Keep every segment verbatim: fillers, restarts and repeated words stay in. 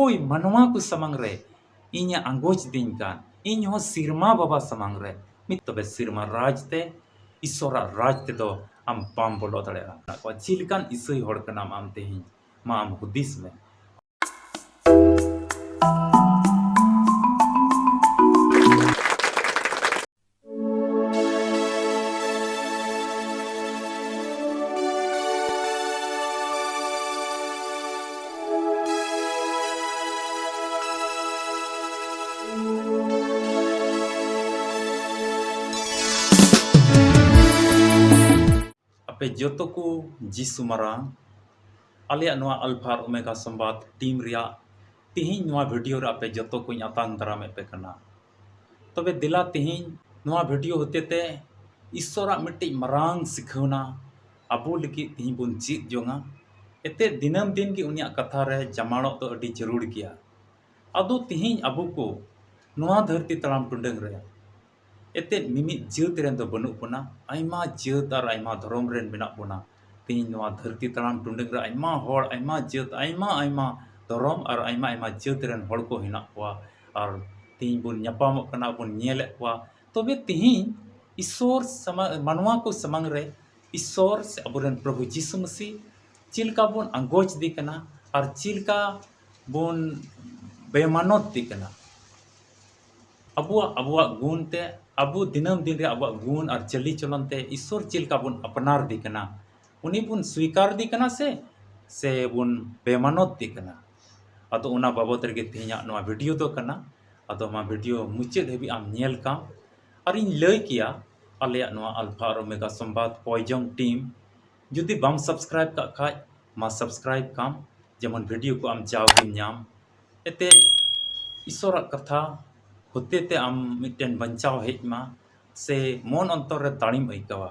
ᱚᱠᱚᱭ ᱢᱟᱱᱣᱟ ᱠᱚ ᱥᱟᱢᱟᱝ ᱨᱮ ᱤᱧᱮ ᱟᱸᱜᱚᱪ ᱫᱤᱧ ᱠᱟᱱ, ᱤᱧ ᱦᱚᱸ ᱥᱤᱨᱢᱟ ᱵᱟᱵᱟ ᱥᱟᱢᱟᱝ ᱨᱮ ᱢᱤᱫ ᱛᱚᱵᱮ ᱥᱤᱨᱢᱟ ᱨᱟᱡᱽ ᱛᱮ, ᱤᱥᱚᱨᱟᱜ ᱨᱟᱡᱽ ᱛᱮᱫᱚ ᱟᱢ ᱵᱟᱢ ᱵᱚᱞᱚ ᱫᱟᱲᱮᱭᱟᱜᱼᱟ᱾ ᱪᱮᱫ ᱞᱮᱠᱟᱱ ᱤᱥᱟᱹᱭ ᱦᱚᱲ ᱠᱟᱱᱟᱢ ᱟᱢ ᱛᱮᱦᱮᱧ? ᱢᱟ ᱟᱢ ᱦᱩᱫᱤᱥ ᱢᱮ᱾ ᱟᱯᱮ ᱡᱚᱛᱚ ᱠᱚ ᱡᱤᱥᱩ ᱢᱟᱨᱟᱝ, ᱟᱞᱮᱭᱟᱜ ᱱᱚᱣᱟ ᱟᱞᱯᱷᱟ ᱟᱨ ᱳᱢᱮᱜᱟ ᱥᱚᱢᱵᱟᱫ ᱴᱤᱢ ᱨᱮᱭᱟᱜ ᱛᱮᱦᱮᱧ ᱱᱚᱣᱟ ᱵᱷᱤᱰᱤᱭᱳ ᱨᱮ ᱟᱯᱮ ᱡᱚᱛᱚ ᱠᱚᱧ ᱟᱛᱟᱝ ᱫᱟᱨᱟᱢᱮᱫ ᱯᱮ ᱠᱟᱱᱟ᱾ ᱛᱚᱵᱮ ᱫᱮᱞᱟ ᱛᱮᱦᱮᱧ ᱱᱚᱣᱟ ᱵᱷᱤᱰᱤᱭᱳ ᱦᱚᱛᱮ ᱛᱮ ᱤᱥᱥᱚᱨᱟᱜ ᱢᱤᱫᱴᱤᱡ ᱢᱟᱨᱟᱝ ᱥᱤᱠᱷᱟᱹᱣᱱᱟ ᱟᱵᱚ ᱞᱟᱹᱜᱤᱫ ᱛᱮᱦᱮᱧ ᱵᱚᱱ ᱪᱮᱫ ᱡᱚᱝᱟ᱾ ᱮᱱᱛᱮᱫ ᱫᱤᱱᱟᱹᱢ ᱫᱤᱱ ᱜᱮ ᱩᱱᱤᱭᱟᱜ ᱠᱟᱛᱷᱟ ᱨᱮ ᱡᱟᱢᱟᱲᱚᱜ ᱫᱚ ᱟᱹᱰᱤ ᱡᱟᱹᱨᱩᱲ ᱜᱮᱭᱟ᱾ ᱟᱫᱚ ᱛᱮᱦᱮᱧ ᱟᱵᱚ ᱠᱚ ᱱᱚᱣᱟ ᱫᱷᱟᱹᱨᱛᱤ ᱛᱟᱲᱟᱢ ᱴᱩᱰᱟᱹᱝ ᱨᱮ ᱮᱱᱛᱮᱫ ᱢᱤᱢᱤᱫ ᱡᱟᱹᱛ ᱨᱮᱱ ᱫᱚ ᱵᱟᱹᱱᱩᱜ ᱵᱚᱱᱟ, ᱟᱭᱢᱟ ᱡᱟᱹᱛ ᱟᱨ ᱟᱭᱢᱟ ᱫᱷᱚᱨᱚᱢ ᱨᱮᱱ ᱢᱮᱱᱟᱜ ᱵᱚᱱᱟ᱾ ᱛᱮᱦᱮᱧ ᱱᱚᱣᱟ ᱫᱷᱟᱹᱨᱛᱤ ᱛᱟᱲᱟᱢ ᱴᱩᱰᱟᱹᱝ ᱨᱮ ᱟᱭᱢᱟ ᱦᱚᱲ, ᱟᱭᱢᱟ ᱡᱟᱹᱛ, ᱟᱭᱢᱟ ᱟᱭᱢᱟ ᱫᱷᱚᱨᱚᱢ ᱟᱨ ᱟᱭᱢᱟ ᱟᱭᱢᱟ ᱡᱟᱹᱛ ᱨᱮᱱ ᱦᱚᱲ ᱠᱚ ᱦᱮᱱᱟᱜ ᱠᱚᱣᱟ᱾ ᱟᱨ ᱛᱮᱦᱮᱧ ᱵᱚᱱ ᱧᱟᱯᱟᱢᱚᱜ ᱠᱟᱱᱟ, ᱵᱚᱱ ᱧᱮᱞᱮᱫ ᱠᱚᱣᱟ᱾ ᱛᱚᱵᱮ ᱛᱮᱦᱮᱧ ᱤᱥᱥᱚᱨ ᱥᱟᱢᱟ-, ᱢᱟᱱᱣᱟ ᱠᱚ ᱥᱟᱢᱟᱝ ᱨᱮ ᱤᱥᱥᱚᱨ ᱥᱮ ᱟᱵᱚᱨᱮᱱ ᱯᱨᱚᱵᱷᱩ ᱡᱤᱥᱩ ᱢᱟᱹᱥᱤ ᱪᱮᱫ ᱞᱮᱠᱟ ᱵᱚᱱ ᱟᱸᱜᱚᱪ ᱫᱮ ᱠᱟᱱᱟ ᱟᱨ ᱪᱮᱫ ᱞᱮᱠᱟ ᱵᱚᱱ ᱵᱮᱢᱟᱱᱚᱛ ᱫᱮ ᱠᱟᱱᱟ᱾ ᱟᱵᱚᱣᱟᱜ, ᱟᱵᱚᱣᱟᱜ ᱜᱩᱱ ᱛᱮ, ᱟᱵᱚ ᱫᱤᱱᱟᱹᱢ ᱫᱤᱱ ᱨᱮ ᱟᱵᱚᱣᱟᱜ ᱜᱩᱱ ᱟᱨ ᱪᱟᱹᱞᱤ ᱪᱚᱞᱚᱱ ᱛᱮ ᱤᱥᱥᱚᱨ ᱪᱮᱫ ᱞᱮᱠᱟ ᱵᱚᱱ ᱟᱯᱱᱟᱨ ᱫᱮ ᱠᱟᱱᱟ, ᱩᱱᱤ ᱵᱚᱱ ᱥᱣᱤᱠᱟᱨ ᱫᱮ ᱠᱟᱱᱟ ᱥᱮ, ᱥᱮ ᱵᱚᱱ ᱵᱮᱢᱟᱱᱚᱛ ᱫᱮ ᱠᱟᱱᱟ? ᱟᱫᱚ ᱚᱱᱟ ᱵᱟᱵᱚᱛ ᱨᱮᱜᱮ ᱛᱮᱦᱮᱧᱟᱜ ᱱᱚᱣᱟ ᱵᱷᱤᱰᱤᱭᱳ ᱫᱚ ᱠᱟᱱᱟ᱾ ᱟᱫᱚ ᱢᱟ ᱵᱷᱤᱰᱤᱭᱳ ᱢᱩᱪᱟᱹᱫ ᱦᱟᱹᱵᱤᱡ ᱟᱢ ᱧᱮᱞ ᱠᱟᱢ᱾ ᱟᱨᱤᱧ ᱞᱟᱹᱭ ᱠᱮᱭᱟ, ᱟᱞᱮᱭᱟᱜ ᱱᱚᱣᱟ ᱟᱞᱯᱷᱟ ᱟᱨ ᱳᱢᱮᱜᱟ ᱥᱚᱢᱵᱟᱫ ᱯᱚᱭᱡᱚᱝ ᱴᱤᱢ ᱡᱩᱫᱤ ᱵᱟᱢ ᱥᱟᱵᱥᱠᱨᱟᱭᱤᱵ ᱠᱟᱜ ᱠᱷᱟᱡ, ᱢᱟ ᱥᱟᱵᱥᱠᱨᱟᱭᱤᱵ ᱠᱟᱢ, ᱡᱮᱢᱚᱱ ᱵᱷᱤᱰᱤᱭᱳ ᱠᱚ ᱟᱢ ᱡᱟᱣᱜᱮᱢ ᱧᱟᱢ᱾ ᱮᱱᱛᱮᱫ ᱤᱥᱚᱨᱟᱜ ᱠᱟᱛᱷᱟ ᱦᱚᱛᱮ ᱛᱮ ᱟᱢ ᱢᱤᱫᱴᱮᱱ ᱵᱟᱧᱪᱟᱣ ᱦᱮᱡ ᱢᱟ, ᱥᱮ ᱢᱚᱱ ᱚᱱᱛᱚᱨ ᱨᱮ ᱫᱟᱲᱮᱢ ᱟᱹᱭᱠᱟᱹᱣᱟ,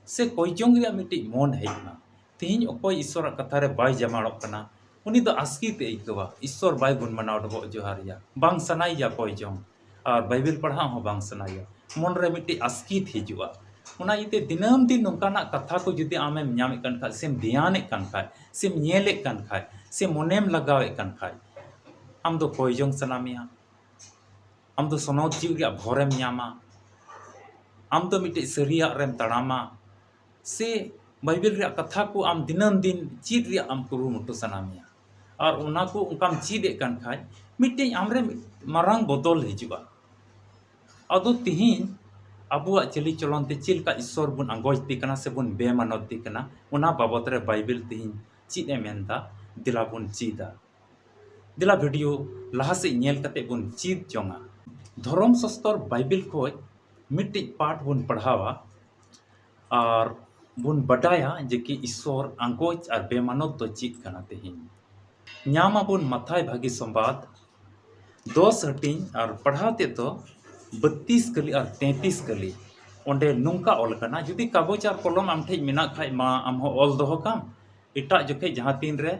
ᱥᱮ ᱠᱚᱭᱡᱚᱝ ᱨᱮᱭᱟᱜ ᱢᱤᱫᱴᱤᱡ ᱢᱚᱱ ᱦᱮᱡ ᱢᱟ᱾ ᱛᱮᱦᱮᱧ ᱚᱠᱚᱭ ᱤᱥᱚᱨᱟᱜ ᱠᱟᱛᱷᱟ ᱨᱮ ᱵᱟᱭ ᱡᱟᱢᱟᱲᱚᱜ ᱠᱟᱱᱟ, ᱩᱱᱤ ᱫᱚ ᱟᱥᱠᱮᱛ ᱮ ᱟᱹᱭᱠᱟᱹᱣᱟ᱾ ᱤᱥᱚᱨ ᱵᱟᱭ ᱜᱩᱱ ᱢᱟᱱᱟᱣ ᱰᱚᱵᱚᱜ ᱡᱚᱦᱟᱨ ᱮᱭᱟ, ᱵᱟᱝ ᱥᱟᱱᱟᱭᱮᱭᱟ ᱠᱚᱭᱡᱚᱝ, ᱟᱨ ᱵᱟᱭᱵᱮᱞ ᱯᱟᱲᱦᱟᱣ ᱦᱚᱸ ᱵᱟᱝ ᱥᱟᱱᱟᱭᱮᱭᱟ᱾ ᱢᱚᱱ ᱨᱮ ᱢᱤᱫᱴᱤᱡ ᱟᱥᱠᱮᱛ ᱦᱤᱡᱩᱜᱼᱟ᱾ ᱚᱱᱟ ᱤᱭᱟᱹᱛᱮ ᱫᱤᱱᱟᱹᱢ ᱫᱤᱱ ᱱᱚᱝᱠᱟᱱᱟᱜ ᱠᱟᱛᱷᱟ ᱠᱚ ᱡᱩᱫᱤ ᱟᱢᱮᱢ ᱧᱟᱢᱮᱫ ᱠᱟᱱ ᱠᱷᱟᱡ, ᱥᱮᱢ ᱫᱷᱮᱭᱟᱱᱮᱫ ᱠᱟᱱ ᱠᱷᱟᱡ, ᱥᱮᱢ ᱧᱮᱞᱮᱫ ᱠᱟᱱ ᱠᱷᱟᱡ, ᱥᱮ ᱢᱚᱱᱮᱢ ᱞᱟᱜᱟᱣᱮᱫ ᱠᱟᱱ ᱠᱷᱟᱡ, ᱟᱢ ᱫᱚ ᱠᱚᱭ ᱡᱚᱝ ᱥᱟᱱᱟ ᱢᱮᱭᱟ, ᱟᱢ ᱫᱚ ᱥᱚᱱᱚᱛ ᱡᱤᱣᱤ ᱨᱮᱭᱟᱜ ᱵᱷᱚᱨᱮᱢ ᱧᱟᱢᱟ, ᱟᱢ ᱫᱚ ᱢᱤᱫᱴᱮᱡ ᱥᱟᱹᱨᱤᱭᱟᱜ ᱨᱮᱢ ᱛᱟᱲᱟᱢᱟ, ᱥᱮ ᱵᱟᱭᱵᱮᱞ ᱨᱮᱭᱟᱜ ᱠᱟᱛᱷᱟ ᱠᱚ ᱟᱢ ᱫᱤᱱᱟᱹᱢ ᱫᱤᱱ ᱪᱮᱫ ᱨᱮᱭᱟᱜ ᱟᱢ ᱠᱩᱨᱩᱢᱩᱴᱩ ᱥᱟᱱᱟ ᱢᱮᱭᱟ, ᱟᱨ ᱚᱱᱟ ᱠᱚ ᱚᱱᱠᱟᱢ ᱪᱮᱫ ᱮᱫ ᱠᱟᱱ ᱠᱷᱟᱡ ᱢᱤᱫᱴᱮᱡ ᱟᱢᱨᱮ ᱢᱟᱨᱟᱝ ᱵᱚᱫᱚᱞ ᱦᱤᱡᱩᱜᱼᱟ᱾ ᱟᱫᱚ ᱛᱤᱦᱤᱧ ᱟᱵᱚᱣᱟᱜ ᱪᱟᱹᱞᱤ ᱪᱚᱞᱚᱱ ᱛᱮ ᱪᱮᱫ ᱞᱮᱠᱟ ᱤᱥᱥᱚᱨ ᱵᱚᱱ ᱟᱸᱜᱚᱪ ᱛᱮ ᱠᱟᱱᱟ ᱥᱮ ᱵᱚᱱ ᱵᱮᱢᱟᱱᱚᱛ ᱛᱮ ᱠᱟᱱᱟ, ᱚᱱᱟ ᱵᱟᱵᱚᱛ ᱨᱮ ᱵᱟᱭᱵᱮᱞ ᱛᱤᱦᱤᱧ ᱪᱮᱫ ᱮ ᱢᱮᱱᱫᱟ, ᱫᱮᱞᱟ ᱵᱚᱱ ᱪᱮᱫᱟ᱾ ᱫᱮᱞᱟ ᱵᱷᱤᱰᱤᱭᱳ ᱞᱟᱦᱟ ᱥᱮᱫ ᱧᱮᱞ ᱠᱟᱛᱮ ᱵᱚᱱ ᱪᱮᱫ ᱡᱚᱝᱟ᱾ ᱫᱷᱚᱨᱚᱢ ᱥᱟᱥᱛᱚᱨ ᱵᱟᱭᱵᱮᱞ ᱠᱷᱚᱡ ᱢᱤᱫᱴᱤᱡ ᱯᱟᱴ ᱵᱚᱱ ᱯᱟᱲᱦᱟᱣᱟ ᱟᱨ ᱵᱚᱱ ᱵᱟᱰᱟᱭᱟ ᱡᱮ ᱠᱤ ᱤᱥᱥᱚᱨ ᱟᱸᱜᱚᱪ ᱟᱨ ᱵᱮᱢᱟᱱᱚᱛ ᱫᱚ ᱪᱮᱫ ᱠᱟᱱᱟ᱾ ᱛᱮᱦᱮᱧ ᱧᱟᱢ ᱟᱵᱚᱱ ᱢᱟᱛᱷᱟᱭ ᱵᱷᱟᱹᱜᱤ ᱥᱚᱢᱵᱟᱫ ᱫᱚᱥ ᱦᱟᱹᱴᱤᱧ ᱟᱨ ᱯᱟᱲᱦᱟᱣ ᱛᱮᱫ ᱫᱚ ᱵᱚᱛᱛᱤᱥ ᱠᱟᱹᱞᱤ ᱟᱨ ᱛᱮᱸᱛᱤᱥ ᱠᱟᱹᱞᱤ᱾ ᱚᱸᱰᱮ ᱱᱚᱝᱠᱟ ᱚᱞ ᱠᱟᱱᱟ, ᱡᱩᱫᱤ ᱠᱟᱜᱚᱡᱽ ᱟᱨ ᱠᱚᱞᱚᱢ ᱟᱢ ᱴᱷᱮᱡ ᱢᱮᱱᱟᱜ ᱠᱷᱟᱡ ᱢᱟ ᱟᱢ ᱦᱚᱸ ᱚᱞ ᱫᱚᱦᱚ ᱠᱟᱢ, ᱮᱴᱟᱜ ᱡᱚᱠᱷᱮᱡ ᱡᱟᱦᱟᱸ ᱛᱤᱱ ᱨᱮ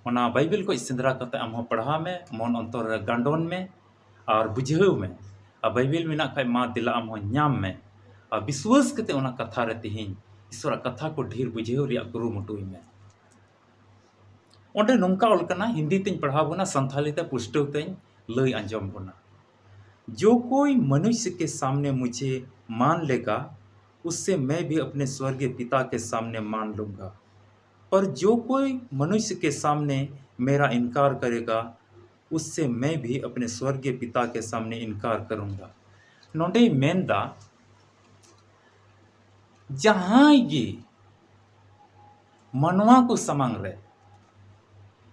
ᱚᱱᱟ ᱵᱟᱭᱵᱮᱞ ᱠᱷᱚᱡ ᱥᱮᱸᱫᱽᱨᱟ ᱠᱟᱛᱮ ᱟᱢ ᱦᱚᱸ ᱯᱟᱲᱦᱟᱣ ᱢᱮ, ᱢᱚᱱ ᱚᱱᱛᱚᱨ ᱨᱮ ᱜᱟᱸᱰᱚᱱ ᱢᱮ ᱟᱨ ᱵᱩᱡᱷᱟᱹᱣ ᱢᱮ᱾ ᱟᱨ ᱵᱟᱭᱵᱮᱞ ᱢᱮᱱᱟᱜ ᱠᱷᱟᱡ ᱢᱟ ᱫᱮᱞᱟ ᱟᱢ ᱦᱚᱸ ᱧᱟᱢ ᱢᱮ᱾ ᱟᱨ ᱵᱤᱥᱣᱟᱹᱥ ᱠᱟᱛᱮ ᱚᱱᱟ ᱠᱟᱛᱷᱟ ᱨᱮ ᱛᱮᱦᱮᱧ ᱤᱥᱥᱚᱨᱟᱜ ᱠᱟᱛᱷᱟ ᱠᱚ ᱰᱷᱮᱨ ᱵᱩᱡᱷᱟᱹᱣ ᱨᱮᱭᱟᱜ ᱠᱩᱨᱩᱢᱩᱴᱩᱭ ᱢᱮ᱾ ᱚᱸᱰᱮ ᱱᱚᱝᱠᱟ ᱚᱞ ᱠᱟᱱᱟ, ᱦᱤᱱᱫᱤ ᱛᱮᱧ ᱯᱟᱲᱦᱟᱣ ᱵᱚᱱᱟ, ᱥᱟᱱᱛᱷᱟᱞᱤ ᱛᱮ ᱯᱩᱥᱴᱟᱹᱣ ᱛᱮᱧ ᱞᱟᱹᱭ ᱟᱸᱡᱚᱢ ᱵᱚᱱᱟ᱾ जो कोई मनुष्य के सामने मुझे मान लेगा, उससे मैं भी अपने स्वर्गीय पिता के सामने मान लूंगा। पर जो कोई मनुष्य के सामने मेरा इनकार करेगा, उससे मैं भी अपने स्वर्गीय पिता के सामने इनकार करूंगा। ᱱᱚᱰᱮᱭ ᱢᱮᱱᱫᱟ, ᱡᱟᱦᱟᱸᱭ ᱜᱮ ᱢᱟᱱᱣᱟ ᱠᱚ ᱥᱟᱢᱟᱝ ᱨᱮ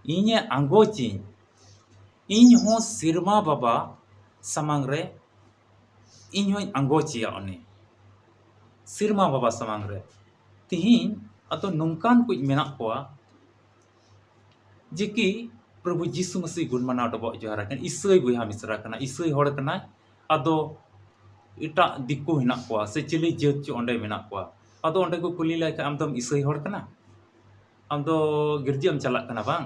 ᱤᱧᱮ ᱟᱸᱜᱚᱪᱤᱧ, ᱤᱧ ᱦᱚᱸ ᱥᱮᱨᱢᱟ ᱵᱟᱵᱟ ᱥᱟᱢᱟᱝ ᱨᱮ ᱤᱧ ᱦᱚᱸᱧ ᱟᱸᱜᱚᱪᱮᱭᱟ ᱩᱱᱤ ᱥᱮᱨᱢᱟ ᱵᱟᱵᱟ ᱥᱟᱢᱟᱝ ᱨᱮ᱾ ᱛᱤᱦᱤᱧ ᱟᱫᱚ ᱱᱚᱝᱠᱟᱱ ᱠᱚ ᱢᱮᱱᱟᱜ ᱠᱚᱣᱟ ᱡᱮ ᱠᱤ ᱯᱨᱚᱵᱷᱩ ᱡᱤᱥᱩ ᱢᱟᱥᱤ ᱜᱩᱱ ᱢᱟᱱᱟᱣ ᱰᱚᱵᱚᱜ ᱡᱚᱦᱟᱨ ᱟᱠᱟᱱ ᱤᱥᱟᱹᱭ ᱵᱚᱭᱦᱟ ᱢᱤᱥᱨᱟ ᱠᱟᱱᱟ, ᱤᱥᱟᱹᱭ ᱦᱚᱲ ᱠᱟᱱᱟᱭ᱾ ᱟᱫᱚ ᱮᱴᱟᱜ ᱫᱤᱠᱩ ᱦᱮᱱᱟᱜ ᱠᱚᱣᱟ ᱥᱮ ᱪᱤᱞᱤ ᱡᱟᱹᱛ ᱪᱚ ᱚᱸᱰᱮ ᱢᱮᱱᱟᱜ ᱠᱚᱣᱟ᱾ ᱟᱫᱚ ᱚᱸᱰᱮ ᱠᱚ ᱠᱩᱞᱤ ᱞᱮᱭ ᱠᱷᱟᱡ, "ᱟᱢ ᱫᱚᱢ ᱤᱥᱟᱹᱭ ᱦᱚᱲ ᱠᱟᱱᱟ? ᱟᱢ ᱫᱚ ᱜᱤᱨᱡᱟᱹᱢ ᱪᱟᱞᱟᱜ ᱠᱟᱱᱟ ᱵᱟᱝ?"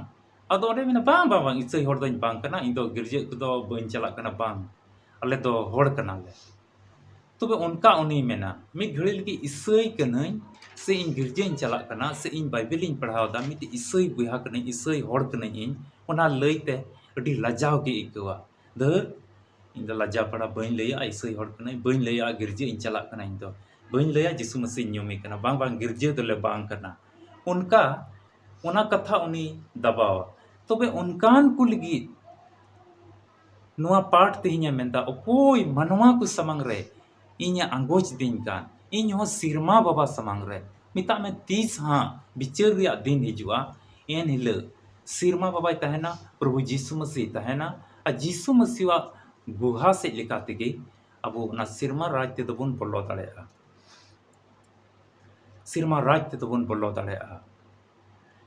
ᱟᱫᱚ ᱚᱸᱰᱮ ᱢᱮᱱᱟ, "ᱵᱟᱝ, ᱵᱟᱝ, ᱵᱟᱝ, ᱤᱥᱟᱹᱭ ᱦᱚᱲ ᱫᱚᱧ ᱵᱟᱝ ᱠᱟᱱᱟ, ᱤᱧ ᱫᱚ ᱜᱤᱨᱡᱟᱹ ᱠᱚᱫᱚ ᱵᱟᱹᱧ ᱪᱟᱞᱟᱜ ᱠᱟᱱᱟ, ᱵᱟᱝ, ᱟᱞᱮ ᱫᱚ ᱦᱚᱲ ᱠᱟᱱᱟᱞᱮ᱾" ᱛᱚᱵᱮ ᱚᱱᱠᱟ ᱩᱱᱤᱭ ᱢᱮᱱᱟ, ᱢᱤᱫ ᱜᱷᱟᱹᱲᱤ ᱞᱟᱹᱜᱤᱫ ᱤᱥᱟᱹᱭ ᱠᱟᱹᱱᱟᱹᱧ ᱥᱮ ᱤᱧ ᱜᱤᱨᱡᱟᱹᱧ ᱪᱟᱞᱟᱜ ᱠᱟᱱᱟ ᱥᱮ ᱤᱧ ᱵᱟᱭᱵᱮᱞᱤᱧ ᱯᱟᱲᱦᱟᱣ ᱮᱫᱟ, ᱢᱤᱫᱴᱤᱡ ᱤᱥᱟᱹᱭ ᱵᱚᱭᱦᱟ ᱠᱟᱹᱱᱟᱹᱧ, ᱤᱥᱟᱹᱭ ᱦᱚᱲ ᱠᱟᱹᱱᱟᱹᱧ ᱤᱧ, ᱚᱱᱟ ᱞᱟᱹᱭᱛᱮ ᱟᱹᱰᱤ ᱞᱟᱡᱟᱣ ᱜᱮ ᱟᱹᱭᱠᱟᱹᱣᱟ᱾ ᱫᱷᱟᱹᱨ, ᱤᱧ ᱫᱚ ᱞᱟᱡᱟ ᱯᱟᱲᱟ ᱵᱟᱹᱧ ᱞᱟᱹᱭᱟ, ᱤᱥᱟᱹᱭ ᱦᱚᱲ ᱠᱟᱹᱱᱟᱹᱧ, ᱵᱟᱹᱧ ᱞᱟᱹᱭᱟ ᱜᱤᱨᱡᱟᱹ ᱤᱧ ᱪᱟᱞᱟᱜ ᱠᱟᱱᱟ, ᱤᱧ ᱫᱚ ᱵᱟᱹᱧ ᱞᱟᱹᱭᱟ ᱡᱤᱥᱩ ᱢᱟᱹᱥᱤᱧ ᱧᱩᱢᱮ ᱠᱟᱱᱟ, ᱵᱟᱝ, ᱵᱟᱝ, ᱜᱤᱨᱡᱟᱹ ᱫᱚᱞᱮ ᱵᱟᱝ ᱠᱟᱱᱟ᱾ ᱚᱱᱠᱟ, ᱚᱱᱟ ᱠᱟᱛᱷᱟ ᱩᱱᱤ ᱫᱟᱵᱟᱣᱟ᱾ ᱛᱚᱵᱮ ᱚᱱᱠᱟᱱ ᱠᱚ ᱞᱟᱹᱜᱤᱫ ᱱᱚᱣᱟ ᱯᱟᱴ ᱛᱮᱦᱮᱧᱮ ᱢᱮᱱᱫᱟ, ᱚᱠᱚᱭ ᱢᱟᱱᱣᱟ ᱠᱚ ᱥᱟᱢᱟᱝ ᱨᱮ ᱤᱧᱮ ᱟᱸᱜᱚᱪ ᱫᱤᱧ ᱠᱟᱱ, ᱤᱧ ᱦᱚᱸ ᱥᱤᱨᱢᱟ ᱵᱟᱵᱟ ᱥᱟᱢᱟᱝ ᱨᱮ, ᱢᱮᱛᱟᱜ ᱢᱮ, ᱛᱤᱥ ᱦᱟᱸᱜ ᱵᱤᱪᱟᱹᱨ ᱨᱮᱭᱟᱜ ᱫᱤᱱ ᱦᱤᱡᱩᱜᱼᱟ, ᱮᱱ ᱦᱤᱞᱳᱜ ᱥᱤᱨᱢᱟ ᱵᱟᱵᱟᱭ ᱛᱟᱦᱮᱱᱟ, ᱯᱨᱚᱵᱷᱩ ᱡᱤᱥᱩ ᱢᱟᱹᱥᱤ ᱛᱟᱦᱮᱱᱟ, ᱟᱨ ᱡᱤᱥᱩ ᱢᱟᱹᱥᱤᱣᱟᱜ ᱜᱩᱦᱟ ᱥᱮᱫ ᱞᱮᱠᱟ ᱛᱮᱜᱮ ᱟᱵᱚ ᱚᱱᱟ ᱥᱤᱨᱢᱟ ᱨᱟᱡᱽ ᱛᱮᱫᱚ ᱵᱚᱱ ᱵᱚᱞᱚ ᱫᱟᱲᱮᱭᱟᱜᱼᱟ᱾ ᱥᱤᱨᱢᱟ ᱨᱟᱡᱽ ᱛᱮᱫᱚ ᱵᱚᱱ ᱵᱚᱞᱚ ᱫᱟᱲᱮᱭᱟᱜᱼᱟ᱾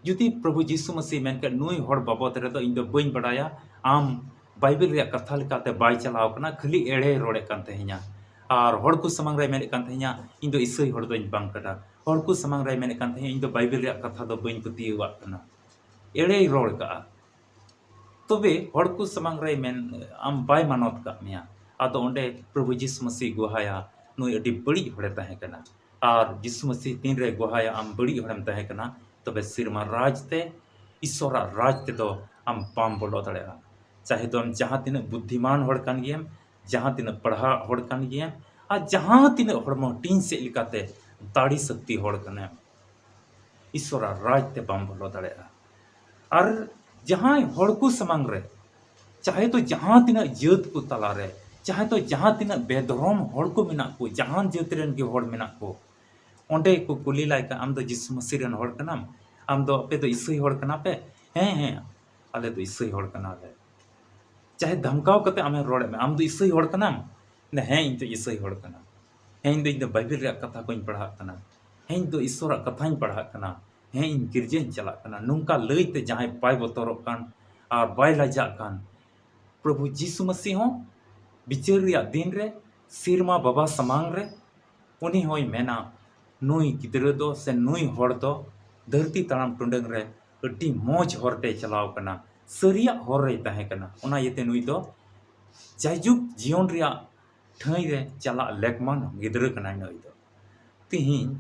ᱡᱩᱫᱤ ᱯᱨᱚᱵᱷᱩ ᱡᱤᱥᱩ ᱢᱟᱹᱥᱤ ᱢᱮᱱ ᱠᱮᱫ, "ᱱᱩᱭ ᱦᱚᱲ ᱵᱟᱵᱚᱫ ᱨᱮᱫᱚ ᱤᱧ ᱫᱚ ᱵᱟᱹᱧ ᱵᱟᱲᱟᱭᱟ, ᱟᱢ ᱵᱟᱭᱵᱮᱞ ᱨᱮᱭᱟᱜ ᱠᱟᱛᱷᱟ ᱞᱮᱠᱟᱛᱮ ᱵᱟᱭ ᱪᱟᱞᱟᱣ ᱠᱟᱱᱟ, ᱠᱷᱟᱹᱞᱤ ᱮᱲᱮᱭ ᱨᱚᱲᱮᱫ ᱠᱟᱱ ᱛᱟᱦᱮᱸᱧᱟ, ᱟᱨ ᱦᱚᱲ ᱠᱚ ᱥᱟᱢᱟᱝ ᱨᱮᱭ ᱢᱮᱱᱮᱫ ᱠᱟᱱ ᱛᱟᱦᱮᱸᱧᱟ, ᱤᱧ ᱫᱚ ᱤᱥᱟᱹᱭ ᱦᱚᱲ ᱫᱚᱧ ᱵᱟᱝ ᱠᱟᱱᱟ, ᱦᱚᱲ ᱠᱚ ᱥᱟᱢᱟᱝ ᱨᱮᱭ ᱢᱮᱱᱮᱫ ᱠᱟᱱ ᱛᱟᱦᱮᱸᱧᱟ, ᱤᱧ ᱫᱚ ᱵᱟᱭᱵᱮᱞ ᱨᱮᱭᱟᱜ ᱠᱟᱛᱷᱟ ᱫᱚ ᱵᱟᱹᱧ ᱯᱟᱹᱛᱭᱟᱹᱣᱟᱜ ᱠᱟᱱᱟ, ᱮᱲᱮᱭ ᱨᱚᱲ ᱠᱟᱜᱼᱟ᱾" ᱛᱚᱵᱮ ᱦᱚᱲ ᱠᱚ ᱥᱟᱢᱟᱝ ᱨᱮᱭ ᱢᱮᱱ, ᱟᱢ ᱵᱟᱭ ᱢᱟᱱᱚᱛ ᱠᱟᱜ ᱢᱮᱭᱟ᱾ ᱟᱫᱚ ᱚᱸᱰᱮ ᱯᱨᱚᱵᱷᱩ ᱡᱤᱥᱩ ᱢᱟᱹᱥᱤ ᱜᱚᱦᱟᱭᱟ, ᱱᱩᱭ ᱟᱹᱰᱤ ᱵᱟᱹᱲᱤᱡ ᱦᱚᱲᱮ ᱛᱟᱦᱮᱸ ᱠᱟᱱᱟ᱾ ᱟᱨ ᱡᱤᱥᱩ ᱢᱟᱹᱥᱤ ᱛᱤᱱᱨᱮ ᱜᱚᱦᱟᱭᱟ, ᱟᱢ ᱵᱟᱹᱲᱤᱡ ᱦᱚᱲᱮᱢ ᱛᱟᱦᱮᱸ ᱠᱟᱱᱟ, ᱛᱚᱵᱮ ᱥᱤᱨᱢᱟ ᱨᱟᱡᱽ ᱛᱮ, ᱤᱥᱚᱨᱟᱜ ᱨᱟᱡᱽ ᱛᱮᱫᱚ ᱟᱢ ᱵᱟᱢ ᱵᱚᱞᱚ ᱫᱟᱲᱮᱭᱟᱜᱼᱟ᱾ ᱪᱟᱦᱮ ᱫᱚ ᱟᱢ ᱡᱟᱦᱟᱸ ᱛᱤᱱᱟᱹᱜ ᱵᱩᱫᱽᱫᱷᱤᱢᱟᱱ ᱦᱚᱲ ᱠᱟᱱ ᱜᱮᱭᱟᱢ, ᱡᱟᱦᱟᱸ ᱛᱤᱱᱟᱹᱜ ᱯᱟᱲᱦᱟᱜ ᱦᱚᱲ ᱠᱟᱱ ᱜᱮᱭᱟᱢ, ᱟᱨ ᱡᱟᱦᱟᱸ ᱛᱤᱱᱟᱹᱜ ᱦᱚᱲᱢᱚ ᱦᱟᱹᱴᱤᱧ ᱥᱮᱫ ᱞᱮᱠᱟᱛᱮ ᱫᱟᱲᱮ ᱥᱚᱠᱛᱤ ᱦᱚᱲ ᱠᱟᱱᱟᱢ, ᱤᱥᱚᱨᱟᱜ ᱨᱟᱡᱽ ᱛᱮ ᱵᱟᱢ ᱵᱚᱞᱚ ᱫᱟᱲᱮᱭᱟᱜᱼᱟ᱾ ᱟᱨ ᱡᱟᱦᱟᱸᱭ ᱦᱚᱲ ᱠᱚ ᱥᱟᱢᱟᱝ ᱨᱮ, ᱪᱟᱦᱮ ᱫᱚ ᱡᱟᱦᱟᱸ ᱛᱤᱱᱟᱹᱜ ᱡᱟᱹᱛ ᱠᱚ ᱛᱟᱞᱟᱨᱮ, ᱪᱟᱦᱮ ᱫᱚ ᱡᱟᱦᱟᱸ ᱛᱤᱱᱟᱹᱜ ᱵᱮᱫᱷᱚᱨᱚᱢ ᱦᱚᱲ ᱠᱚ ᱢᱮᱱᱟᱜ ᱠᱚ, ᱡᱟᱦᱟᱱ ᱡᱟᱹᱛ ᱨᱮᱱ ᱜᱮ ᱦᱚᱲ ᱢᱮᱱᱟᱜ ᱠᱚ, ᱚᱸᱰᱮ ᱠᱚ ᱠᱩᱞᱤ ᱞᱟᱭ ᱠᱷᱟᱱ, "ᱟᱢ ᱫᱚ ᱡᱤᱥᱩ ᱢᱟᱹᱥᱤ ᱨᱮᱱ ᱦᱚᱲ ᱠᱟᱱᱟᱢ? ᱟᱢ ᱫᱚ, ᱟᱯᱮ ᱫᱚ ᱤᱥᱟᱹᱭ ᱦᱚᱲ ᱠᱟᱱᱟ ᱯᱮ?" "ᱦᱮᱸ, ᱦᱮᱸ, ᱟᱞᱮ ᱫᱚ ᱤᱥᱟᱹᱭ ᱦᱚᱲ ᱠᱟᱱᱟᱞᱮ᱾" ᱪᱟᱦᱮ ᱫᱷᱟᱢᱠᱟᱣ ᱠᱟᱛᱮ ᱟᱢᱮ ᱨᱚᱲᱮᱫ ᱢᱮ, "ᱟᱢ ᱫᱚ ᱤᱥᱟᱹᱭ ᱦᱚᱲ ᱠᱟᱱᱟᱢ?" ᱢᱮᱱᱫᱟ, "ᱦᱮᱸ, ᱤᱧ ᱫᱚ ᱤᱥᱟᱹᱭ ᱦᱚᱲ ᱠᱟᱱᱟ᱾ ᱦᱮᱸ, ᱤᱧ ᱫᱚ, ᱤᱧ ᱫᱚ ᱵᱟᱭᱵᱮᱞ ᱨᱮᱭᱟᱜ ᱠᱟᱛᱷᱟ ᱠᱚᱧ ᱯᱟᱲᱦᱟᱜ ᱠᱟᱱᱟ᱾ ᱦᱮᱸ, ᱤᱧ ᱫᱚ ᱤᱥᱚᱨᱟᱜ ᱠᱟᱛᱷᱟᱧ ᱯᱟᱲᱦᱟᱜ ᱠᱟᱱᱟ᱾ ᱦᱮᱸ, ᱤᱧ ᱜᱤᱨᱡᱟᱹᱧ ᱪᱟᱞᱟᱜ ᱠᱟᱱᱟ᱾" ᱱᱚᱝᱠᱟ ᱞᱟᱹᱭᱛᱮ ᱡᱟᱦᱟᱸᱭ ᱵᱟᱭ ᱵᱚᱛᱚᱨᱚᱜ ᱠᱟᱱ ᱟᱨ ᱵᱟᱭ ᱞᱟᱡᱟᱜ ᱠᱟᱱ, ᱯᱨᱚᱵᱷᱩ ᱡᱤᱥᱩ ᱢᱟᱹᱥᱤ ᱦᱚᱸ ᱵᱤᱪᱟᱹᱨ ᱨᱮᱭᱟᱜ ᱫᱤᱱ ᱨᱮ ᱥᱤᱨᱢᱟ ᱵᱟᱵᱟ ᱥᱟᱢᱟᱝ ᱨᱮ ᱩᱱᱤ ᱦᱚᱸᱭ ᱢᱮᱱᱟ, "ᱱᱩᱭ ᱜᱤᱫᱽᱨᱟᱹ ᱫᱚ ᱥᱮ ᱱᱩᱭ ᱦᱚᱲ ᱫᱚ ᱫᱷᱟᱹᱨᱛᱤ ᱛᱟᱲᱟᱢ ᱴᱩᱰᱟᱹᱝ ᱨᱮ ᱟᱹᱰᱤ ᱢᱚᱡᱽ ᱦᱚᱨ ᱛᱮᱭ ᱪᱟᱞᱟᱣ ᱠᱟᱱᱟ, ᱥᱟᱹᱨᱤᱭᱟᱜ ᱦᱚᱨ ᱨᱮᱭ ᱛᱟᱦᱮᱸ ᱠᱟᱱᱟ᱾ ᱚᱱᱟ ᱤᱭᱟᱹᱛᱮ ᱱᱩᱭ ᱫᱚ ᱡᱟᱭᱡᱩᱜᱽ ᱡᱤᱭᱚᱱ ᱨᱮᱭᱟᱜ ᱴᱷᱟᱹᱭ ᱨᱮ ᱪᱟᱞᱟᱜ ᱞᱮᱠᱢᱟᱱ ᱜᱤᱫᱽᱨᱟᱹ ᱠᱟᱱᱟᱭ ᱱᱩᱭ ᱫᱚ᱾" ᱛᱤᱦᱤᱧ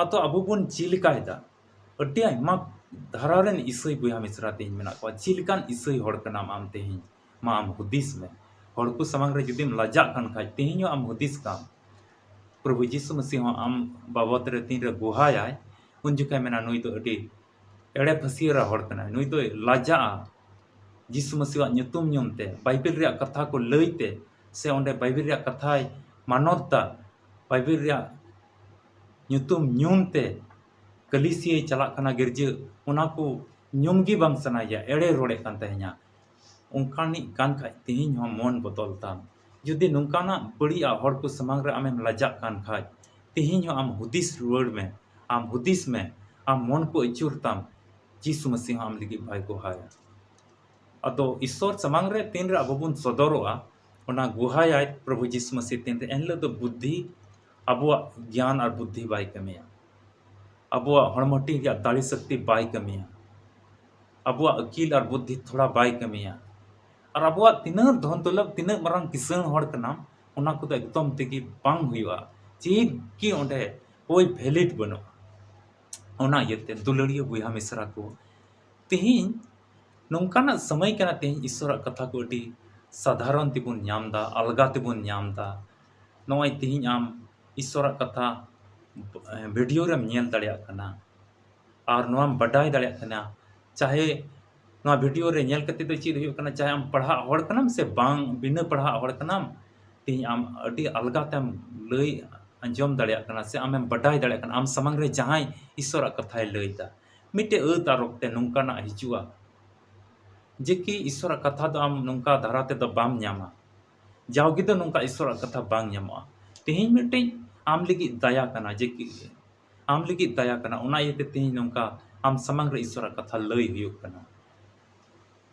ᱟᱫᱚ ᱟᱵᱚ ᱵᱚᱱ ᱪᱮᱫ ᱞᱮᱠᱟᱭᱮᱫᱟ? ᱟᱹᱰᱤ ᱟᱭᱢᱟ ᱫᱷᱟᱨᱟ ᱨᱮᱱ ᱤᱥᱟᱹᱭ ᱵᱚᱭᱦᱟ ᱢᱤᱥᱨᱟ ᱛᱮᱦᱮᱧ ᱢᱮᱱᱟᱜ ᱠᱚᱣᱟ, ᱪᱮᱫ ᱞᱮᱠᱟᱱ ᱤᱥᱟᱹᱭ ᱦᱚᱲ ᱠᱟᱱᱟᱢ ᱟᱢ ᱛᱮᱦᱮᱧ? ᱢᱟ ᱟᱢ ᱦᱩᱫᱤᱥ ᱢᱮ᱾ ᱦᱚᱲ ᱠᱚ ᱥᱟᱢᱟᱝ ᱨᱮ ᱡᱩᱫᱤᱢ ᱞᱟᱡᱟᱜ ᱠᱟᱱ ᱠᱷᱟᱡ, ᱛᱮᱦᱮᱧ ᱦᱚᱸ ᱟᱢ ᱦᱩᱫᱤᱥ ᱠᱟᱢ᱾ ᱯᱨᱚᱵᱷᱩ ᱡᱤᱥᱩ ᱢᱟᱹᱥᱤ ᱦᱚᱸ ᱟᱢ ᱵᱟᱵᱚᱫ ᱨᱮ ᱛᱤᱱᱨᱮ ᱜᱚᱦᱟᱭᱟᱭ, ᱩᱱ ᱡᱚᱠᱷᱟᱡ ᱢᱮᱱᱟ, "ᱱᱩᱭ ᱫᱚ ᱟᱹᱰᱤ ᱮᱲᱮ ᱯᱷᱟᱹᱥᱭᱟᱹᱨᱟ ᱦᱚᱲ ᱠᱟᱱᱟᱭ, ᱱᱩᱭ ᱫᱚᱭ ᱞᱟᱡᱟᱜᱼᱟ ᱡᱤᱥᱩ ᱢᱟᱹᱥᱤᱣᱟᱜ ᱧᱩᱛᱩᱢ ᱧᱩᱢ ᱛᱮ, ᱵᱟᱭᱵᱮᱞ ᱨᱮᱭᱟᱜ ᱠᱟᱛᱷᱟ ᱠᱚ ᱞᱟᱹᱭ ᱛᱮ, ᱥᱮ ᱚᱸᱰᱮ ᱵᱟᱭᱵᱮᱞ ᱨᱮᱭᱟᱜ ᱠᱟᱛᱷᱟᱭ ᱢᱟᱱᱚᱛ ᱫᱟ, ᱵᱟᱭᱵᱮᱞ ᱨᱮᱭᱟᱜ ᱧᱩᱛᱩᱢ ᱧᱩᱢ ᱛᱮ ᱠᱟᱹᱞᱤᱥᱤᱭᱟᱹᱭ ᱪᱟᱞᱟᱜ ᱠᱟᱱᱟ ᱜᱤᱨᱡᱟᱹ, ᱚᱱᱟ ᱠᱚ ᱧᱩᱢ ᱜᱮ ᱵᱟᱝ ᱥᱟᱱᱟᱭᱮᱭᱟ, ᱮᱲᱮ ᱨᱚᱲᱮᱫ ᱠᱟᱱ ᱛᱟᱦᱮᱸᱧᱟ᱾" ᱚᱱᱠᱟᱱᱤᱡ ᱠᱟᱱ ᱠᱷᱟᱡ, ᱛᱮᱦᱮᱧ ᱦᱚᱸ ᱢᱚᱱ ᱵᱚᱫᱚᱞ ᱛᱟᱢ᱾ ᱡᱩᱫᱤ ᱱᱚᱝᱠᱟᱱᱟᱜ ᱵᱟᱹᱲᱤᱡᱟᱜ ᱦᱚᱲ ᱠᱚ ᱥᱟᱢᱟᱝ ᱨᱮ ᱟᱢᱮᱢ ᱞᱟᱡᱟᱜ ᱠᱟᱱ ᱠᱷᱟᱡ, ᱛᱮᱦᱮᱧ ᱦᱚᱸ ᱟᱢ ᱦᱩᱫᱤᱥ ᱨᱩᱣᱟᱹᱲ ᱢᱮ, ᱟᱢ ᱦᱩᱫᱤᱥ ᱢᱮ, ᱟᱢ ᱢᱚᱱ ᱠᱚ ᱟᱹᱪᱩᱨ ᱛᱟᱢ, ᱡᱤᱥᱩ ᱢᱟᱹᱥᱤ ᱦᱚᱸ ᱟᱢ ᱞᱟᱹᱜᱤᱫ ᱵᱟᱭ ᱜᱚᱦᱟᱭᱟ᱾ ᱟᱫᱚ ᱤᱥᱥᱚᱨ ᱥᱟᱢᱟᱝ ᱨᱮ ᱛᱤᱱᱨᱮ ᱟᱵᱚ ᱵᱚᱱ ᱥᱚᱫᱚᱨᱚᱜᱼᱟ, ᱚᱱᱟ ᱜᱚᱦᱟᱭᱟᱭ ᱯᱨᱚᱵᱷᱩ ᱡᱤᱥᱩ ᱢᱟᱹᱥᱤ ᱛᱤᱱᱨᱮ, ᱮᱱᱦᱤᱞᱳᱜ ᱫᱚ ᱵᱩᱫᱽᱫᱷᱤ, ᱟᱵᱚᱣᱟᱜ ᱜᱮᱭᱟᱱ ᱟᱨ ᱵᱩᱫᱽᱫᱷᱤ ᱵᱟᱭ ᱠᱟᱹᱢᱤᱭᱟ᱾ ᱟᱵᱚᱣᱟᱜ ᱦᱚᱲᱢᱚ ᱦᱟᱹᱴᱤᱧ ᱨᱮᱭᱟᱜ ᱫᱟᱲᱮ ᱥᱚᱠᱛᱤ ᱵᱟᱭ ᱠᱟᱹᱢᱤᱭᱟ᱾ ᱟᱵᱚᱣᱟᱜ ᱟᱹᱠᱤᱞ ᱟᱨ ᱵᱩᱫᱽᱫᱷᱤ ᱛᱷᱚᱲᱟ ᱵᱟᱭ ᱠᱟᱹᱢᱤᱭᱟ᱾ ᱟᱨ ᱟᱵᱚᱣᱟᱜ ᱛᱤᱱᱟᱹᱜ ᱫᱷᱚᱱ ᱫᱚᱞᱚᱛ, ᱛᱤᱱᱟᱹᱜ ᱢᱟᱨᱟᱝ ᱠᱤᱥᱟᱹᱬ ᱦᱚᱲ ᱠᱟᱱᱟᱢ, ᱚᱱᱟ ᱠᱚᱫᱚ ᱮᱠᱫᱚᱢ ᱛᱮᱜᱮ ᱵᱟᱝ ᱦᱩᱭᱩᱜᱼᱟ᱾ ᱪᱮᱫ ᱜᱮ ᱚᱸᱰᱮ ᱠᱳᱭ ᱵᱷᱮᱞᱤᱰ ᱵᱟᱹᱱᱩᱜᱼᱟ᱾ ᱚᱱᱟ ᱤᱭᱟᱹᱛᱮ ᱫᱩᱞᱟᱹᱲᱤᱭᱟᱹ ᱵᱚᱭᱦᱟ ᱢᱤᱥᱨᱟ ᱠᱚ, ᱛᱮᱦᱮᱧ ᱱᱚᱝᱠᱟᱱᱟᱜ ᱥᱚᱢᱚᱭ ᱠᱟᱱᱟ, ᱛᱮᱦᱮᱧ ᱤᱥᱥᱚᱨᱟᱜ ᱠᱟᱛᱷᱟ ᱠᱚ ᱟᱹᱰᱤ ᱥᱟᱫᱷᱟᱨᱚᱱ ᱛᱮᱵᱚᱱ ᱧᱟᱢ ᱮᱫᱟ, ᱟᱞᱜᱟ ᱛᱮᱵᱚᱱ ᱧᱟᱢ ᱮᱫᱟ᱾ ᱱᱚᱜᱼᱚᱭ ᱛᱮᱦᱮᱧ ᱟᱢ ᱤᱥᱥᱚᱨᱟᱜ ᱠᱟᱛᱷᱟ, ᱮ, ᱵᱷᱤᱰᱤᱭᱳ ᱨᱮᱢ ᱧᱮᱞ ᱫᱟᱲᱮᱭᱟᱜ ᱠᱟᱱᱟ ᱟᱨ ᱱᱚᱣᱟᱢ ᱵᱟᱰᱟᱭ ᱫᱟᱲᱮᱭᱟᱜ ᱠᱟᱱᱟ᱾ ᱪᱟᱦᱮ ᱱᱚᱣᱟ ᱵᱷᱤᱰᱤᱭᱳ ᱨᱮ ᱧᱮᱞ ᱠᱟᱛᱮ ᱫᱚ ᱪᱮᱫ ᱦᱩᱭᱩᱜ ᱠᱟᱱᱟ, ᱪᱟᱦᱮ ᱟᱢ ᱯᱟᱲᱦᱟᱜ ᱦᱚᱲ ᱠᱟᱱᱟᱢ ᱥᱮ ᱵᱟᱝ, ᱵᱤᱱᱟᱹ ᱯᱟᱲᱦᱟᱜ ᱦᱚᱲ ᱠᱟᱱᱟᱢ, ᱛᱮᱦᱮᱧ ᱟᱢ ᱟᱹᱰᱤ ᱟᱞᱜᱟ ᱛᱮᱢ ᱞᱟᱹᱭ ᱟᱸᱡᱚᱢ ᱫᱟᱲᱮᱭᱟᱜ ᱠᱟᱱᱟ ᱥᱮ ᱟᱢᱮᱢ ᱵᱟᱰᱟᱭ ᱫᱟᱲᱮᱭᱟᱜ ᱠᱟᱱᱟ, ᱟᱢ ᱥᱟᱢᱟᱝ ᱨᱮ ᱡᱟᱦᱟᱸᱭ ᱤᱥᱥᱚᱨᱟᱜ ᱠᱟᱛᱷᱟᱭ ᱞᱟᱹᱭ ᱮᱫᱟ᱾ ᱢᱤᱫᱴᱮᱡ ᱟᱹᱛ ᱟᱨ ᱚᱠᱛᱮ ᱱᱚᱝᱠᱟᱱᱟᱜ ᱦᱤᱡᱩᱜᱼᱟ, ᱡᱮ ᱠᱤ ᱤᱥᱥᱚᱨᱟᱜ ᱠᱟᱛᱷᱟ ᱫᱚ ᱟᱢ ᱱᱚᱝᱠᱟ ᱫᱷᱟᱨᱟ ᱛᱮᱫᱚ ᱵᱟᱢ ᱧᱟᱢᱟ᱾ ᱡᱟᱣᱜᱮ ᱫᱚ ᱱᱚᱝᱠᱟ ᱤᱥᱥᱚᱨᱟᱜ ᱠᱟᱛᱷᱟ ᱵᱟᱝ ᱧᱟᱢᱚᱜᱼᱟ᱾ ᱛᱮᱦᱮᱧ ᱢᱤᱫᱴᱮᱡ ᱟᱢ ᱞᱟᱹᱜᱤᱫ ᱫᱟᱭᱟ ᱠᱟᱱᱟ, ᱡᱮ ᱠᱤ ᱟᱢ ᱞᱟᱹᱜᱤᱫ ᱫᱟᱭᱟ ᱠᱟᱱᱟ, ᱚᱱᱟ ᱤᱭᱟᱹᱛᱮ ᱛᱮᱦᱮᱧ ᱱᱚᱝᱠᱟ ᱟᱢ ᱥᱟᱢᱟᱝ ᱨᱮ ᱤᱥᱥᱚᱨᱟᱜ ᱠᱟᱛᱷᱟ ᱞᱟᱹᱭ ᱦᱩᱭᱩᱜ ᱠᱟᱱᱟ᱾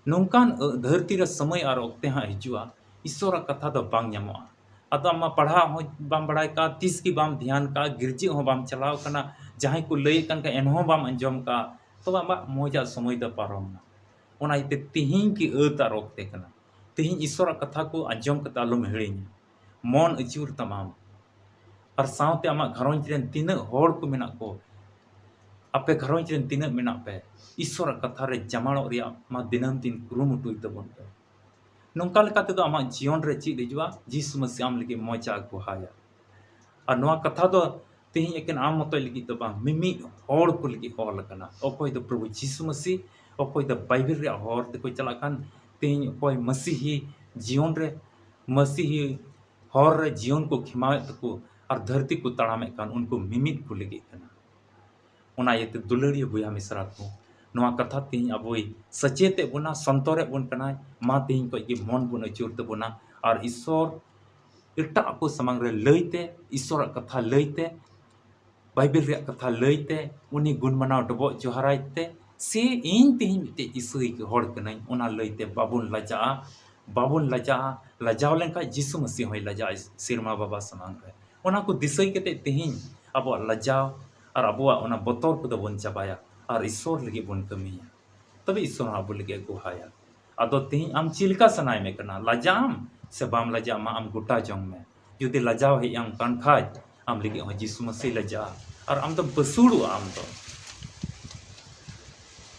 ᱱᱚᱝᱠᱟᱱ, ᱟᱹ, ᱫᱷᱟᱹᱨᱛᱤ ᱨᱮ ᱥᱚᱢᱚᱭ ᱟᱨ ᱚᱠᱛᱮ ᱦᱟᱸᱜ ᱦᱤᱡᱩᱜᱼᱟ, ᱤᱥᱥᱚᱨᱟᱜ ᱠᱟᱛᱷᱟ ᱫᱚ ᱵᱟᱝ ᱧᱟᱢᱚᱜᱼᱟ᱾ ᱟᱫᱚ ᱟᱢ ᱢᱟ ᱯᱟᱲᱦᱟᱜ ᱦᱚᱸ ᱵᱟᱢ ᱵᱟᱲᱟᱭ ᱠᱟᱜᱼᱟ, ᱛᱤᱥ ᱜᱮ ᱵᱟᱢ ᱫᱷᱮᱭᱟᱱ ᱠᱟᱜᱼᱟ, ᱜᱤᱨᱡᱟᱹ ᱦᱚᱸ ᱵᱟᱢ ᱪᱟᱞᱟᱣ ᱠᱟᱱᱟ, ᱡᱟᱦᱟᱸᱭ ᱠᱚ ᱞᱟᱹᱭᱮᱫ ᱠᱟᱱ ᱠᱷᱟᱱ ᱮᱱᱦᱚᱸ ᱵᱟᱢ ᱟᱸᱡᱚᱢ ᱠᱟᱜᱼᱟ, ᱛᱚᱵᱮ ᱟᱢᱟᱜ ᱢᱚᱡᱟᱜ ᱥᱚᱢᱚᱭ ᱫᱚ ᱯᱟᱨᱚᱢ ᱱᱟ᱾ ᱚᱱᱟ ᱤᱭᱟᱹᱛᱮ ᱛᱤᱦᱤᱧ ᱜᱮ ᱟᱹᱛ ᱟᱨ ᱚᱠᱛᱮ ᱠᱟᱱᱟ᱾ ᱛᱤᱦᱤᱧ ᱤᱥᱥᱚᱨᱟᱜ ᱠᱟᱛᱷᱟ ᱠᱚ ᱟᱸᱡᱚᱢ ᱠᱟᱛᱮ ᱟᱞᱚᱢ ᱦᱤᱲᱤᱧᱟ, ᱢᱚᱱ ᱟᱹᱪᱩᱨ ᱛᱟᱢᱟᱢ᱾ ᱟᱨ ᱥᱟᱶᱛᱮ ᱟᱢᱟᱜ ᱜᱷᱟᱨᱚᱸᱡᱽ ᱨᱮᱱ ᱛᱤᱱᱟᱹᱜ ᱦᱚᱲ ᱠᱚ ᱢᱮᱱᱟᱜ ᱠᱚ, ᱟᱯᱮ ᱜᱷᱟᱨᱚᱸᱡᱽ ᱨᱮᱱ ᱛᱤᱱᱟᱹᱜ ᱢᱮᱱᱟᱜ ᱯᱮ, ᱤᱥᱚᱨᱟᱜ ᱠᱟᱛᱷᱟ ᱨᱮ ᱡᱟᱢᱟᱲᱚᱜ ᱨᱮᱭᱟᱜ ᱢᱟ ᱫᱤᱱᱟᱹᱢ ᱫᱤᱱ ᱠᱩᱨᱩᱢᱩᱴᱩᱭ ᱛᱟᱵᱚᱱ ᱯᱮ᱾ ᱱᱚᱝᱠᱟ ᱞᱮᱠᱟ ᱛᱮᱫᱚ ᱟᱢᱟᱜ ᱡᱤᱭᱚᱱ ᱨᱮ ᱪᱮᱫ ᱦᱤᱡᱩᱜᱼᱟ? ᱡᱤᱥᱩ ᱢᱟᱹᱥᱤ ᱟᱢ ᱞᱟᱹᱜᱤᱫ ᱢᱚᱡᱟ ᱜᱚᱦᱟᱭᱟ᱾ ᱟᱨ ᱱᱚᱣᱟ ᱠᱟᱛᱷᱟ ᱫᱚ ᱛᱮᱦᱮᱧ ᱮᱠᱮᱱ ᱟᱢ ᱢᱚᱛᱚᱡ ᱞᱟᱹᱜᱤᱫ ᱫᱚ ᱵᱟᱝ, ᱢᱤᱢᱤᱫ ᱦᱚᱲ ᱠᱚ ᱞᱟᱹᱜᱤᱫ ᱚᱞ ᱟᱠᱟᱱᱟ᱾ ᱚᱠᱚᱭ ᱫᱚ ᱯᱨᱚᱵᱷᱩ ᱡᱤᱥᱩ ᱢᱟᱹᱥᱤ, ᱚᱠᱚᱭ ᱫᱚ ᱵᱟᱭᱵᱮᱞ ᱨᱮᱭᱟᱜ ᱦᱚᱨ ᱛᱮᱠᱚ ᱪᱟᱞᱟᱜ ᱠᱟᱱ, ᱛᱮᱦᱮᱧ ᱚᱠᱚᱭ ᱢᱟᱹᱥᱤᱦᱤ ᱡᱤᱭᱚᱱ ᱨᱮ, ᱢᱟᱹᱥᱤᱦᱤ ᱦᱚᱨ ᱨᱮ ᱡᱤᱭᱚᱱ ᱠᱚ ᱠᱷᱮᱢᱟᱣᱮᱫ ᱛᱟᱠᱚ ᱟᱨ ᱫᱷᱟᱹᱨᱛᱤ ᱠᱚ ᱛᱟᱲᱟᱢᱮᱫ ᱠᱟᱱ, ᱩᱱᱠᱩ ᱢᱤᱢᱤᱫ ᱠᱚ ᱞᱟᱹᱜᱤᱫ ᱠᱟᱱᱟ᱾ ᱚᱱᱟ ᱤᱭᱟᱹᱛᱮ ᱫᱩᱞᱟᱹᱲᱤᱭᱟᱹ ᱵᱚᱭᱦᱟ ᱢᱤᱥᱨᱟ ᱠᱚ, ᱱᱚᱣᱟ ᱠᱟᱛᱷᱟ ᱛᱮᱦᱮᱧ ᱟᱵᱚᱭ ᱥᱮᱪᱮᱫᱮᱫ ᱵᱚᱱᱟ, ᱥᱚᱱᱛᱚᱨᱮᱫ ᱵᱚᱱ ᱠᱟᱱᱟᱭ᱾ ᱢᱟ ᱛᱮᱦᱮᱧ ᱠᱷᱚᱱ ᱜᱮ ᱢᱚᱱ ᱵᱚᱱ ᱟᱹᱪᱩᱨ ᱛᱟᱵᱚᱱᱟ ᱟᱨ ᱤᱥᱚᱨ ᱮᱴᱟᱜ ᱠᱚ ᱥᱟᱢᱟᱝ ᱨᱮ ᱞᱟᱹᱭᱛᱮ, ᱤᱥᱚᱨᱟᱜ ᱠᱟᱛᱷᱟ ᱞᱟᱹᱭᱛᱮ, ᱵᱟᱭᱵᱮᱞ ᱨᱮᱭᱟᱜ ᱠᱟᱛᱷᱟ ᱞᱟᱹᱭᱛᱮ, ᱩᱱᱤ ᱜᱩᱱ ᱢᱟᱱᱟᱣ ᱰᱚᱵᱚᱜ ᱡᱚᱦᱟᱨᱟᱭ ᱛᱮ, ᱥᱮ ᱤᱧ ᱛᱮᱦᱮᱧ ᱢᱤᱫᱴᱮᱡ ᱤᱥᱟᱹᱭ ᱦᱚᱲ ᱠᱟᱹᱱᱟᱹᱧ, ᱚᱱᱟ ᱞᱟᱹᱭᱛᱮ ᱵᱟᱵᱚᱱ ᱞᱟᱡᱟᱜᱼᱟ, ᱵᱟᱵᱚᱱ ᱞᱟᱡᱟᱜᱼᱟ᱾ ᱞᱟᱡᱟᱣ ᱞᱮᱱᱠᱷᱟᱱ ᱡᱤᱥᱩ ᱢᱟᱹᱥᱤ ᱦᱚᱸᱭ ᱞᱟᱡᱟᱜᱼᱟ ᱥᱮᱨᱢᱟ ᱵᱟᱵᱟ ᱥᱟᱢᱟᱝ ᱨᱮ᱾ ᱚᱱᱟ ᱠᱚ ᱫᱤᱥᱟᱹᱭ ᱠᱟᱛᱮ ᱛᱮᱦᱮᱧ ᱟᱵᱚᱣᱟᱜ ᱞᱟᱡᱟᱣ ᱟᱨ ᱟᱵᱚᱣᱟᱜ ᱚᱱᱟ ᱵᱚᱛᱚᱨ ᱠᱚᱫᱚ ᱵᱚᱱ ᱪᱟᱵᱟᱭᱟ ᱟᱨ ᱤᱥᱚᱨ ᱞᱟᱹᱜᱤᱫ ᱵᱚᱱ ᱠᱟᱹᱢᱤᱭᱟ, ᱛᱚᱵᱮ ᱤᱥᱚᱨ ᱦᱚᱸ ᱟᱵᱚ ᱞᱟᱹᱜᱤᱫ ᱮ ᱜᱚᱦᱟᱭᱟ᱾ ᱟᱫᱚ ᱛᱮᱦᱮᱧ ᱟᱢ ᱪᱮᱫ ᱞᱮᱠᱟ ᱥᱟᱱᱟᱭᱮᱫ ᱢᱮ ᱠᱟᱱᱟ? ᱞᱟᱡᱟᱜ ᱟᱢ ᱥᱮ ᱵᱟᱢ ᱞᱟᱡᱟᱜ? ᱢᱟ ᱟᱢ ᱜᱚᱴᱟ ᱡᱚᱝ ᱢᱮ᱾ ᱡᱩᱫᱤ ᱞᱟᱡᱟᱣ ᱦᱮᱡ ᱟᱢ ᱠᱟᱱ ᱠᱷᱟᱡ, ᱟᱢ ᱞᱟᱹᱜᱤᱫ ᱦᱚᱸ ᱡᱤᱥᱩ ᱢᱟᱹᱥᱤ ᱞᱟᱡᱟᱜᱼᱟ ᱟᱨ ᱟᱢ ᱫᱚᱢ ᱯᱟᱹᱥᱩᱲᱚᱜᱼᱟ᱾ ᱟᱢ ᱫᱚ